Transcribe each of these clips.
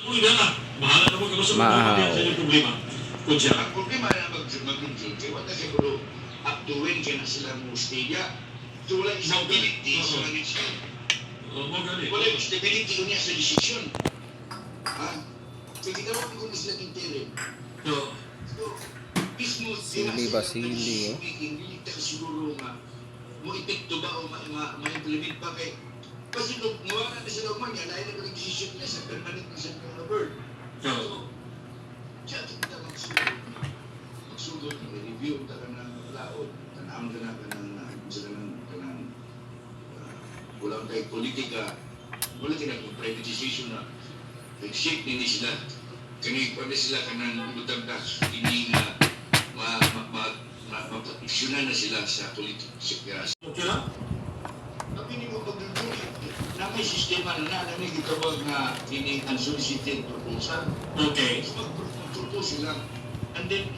Uy, dala. Bahala na mo kung sa problema Maaw. diyan sa inyong problema. Kung siya. Ang problema na mag-june, kaya wala siguro up to when kaya na sila mo stay ya. So wala stability sa management. O, mo gani. Wala stability unya sa decision. Ha? So gitawag ko na sila interim. So, So, mismo Sili ba, sili, oh. Making, dili ta siguro nga mo epekto ba o ma-implement pa kay kasi nung mawala na sila umanya, lain na ko decision nila sa permanent na sa mga bird. so, Siya, kita magsugod. Magsugod, i-review ta ka ng laot, tanawon ka na ka ng, sa kanang, kanang, kulang kay politika, wala ka na kung private decision na, nag-shape nini sila. Kani, pwede sila kanang butang ka, kini nga, ma, ma, ma, ma, maproteksyonan na sila sa politika. Sa, okay lang? Kami ni mo pagduduli, na may sistema na na, na gitawag na kining unsolicited proposal. Okay. Mag-propose sila. And then,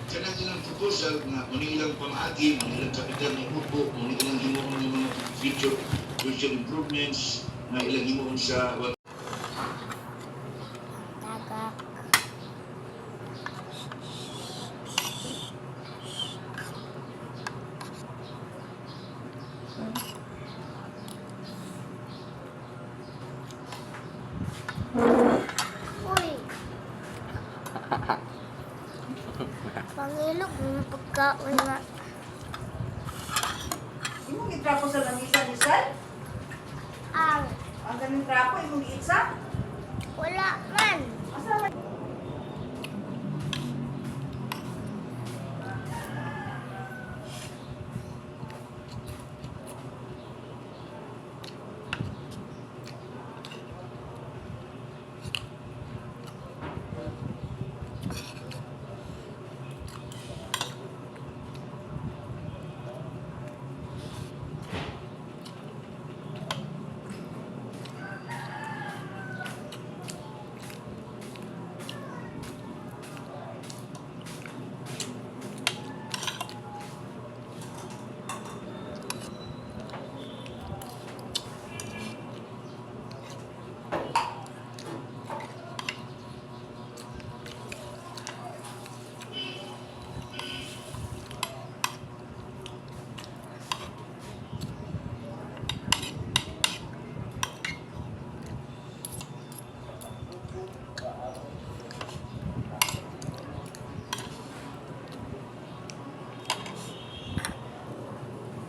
kanang ilang proposal nga, muna ilang pamaagi, muna ilang kapital ng upo, muna ilang himuon ng mga future improvements, na ilang himuon sa Tagak. Uy. Pangilog ng pagkaon nga. Imong gitrapo sa lamisa ni Sal? Ang Ang ganing trapo imong giitsa? wala man. Asa man?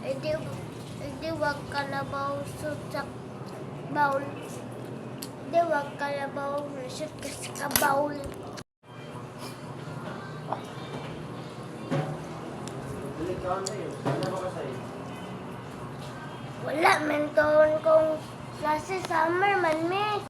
Hindi, hindi wag kalabaw shoot sa bowl. Hindi wag kalabaw shoot kasi ka bowl. Wala man taon kong klase summer man mi.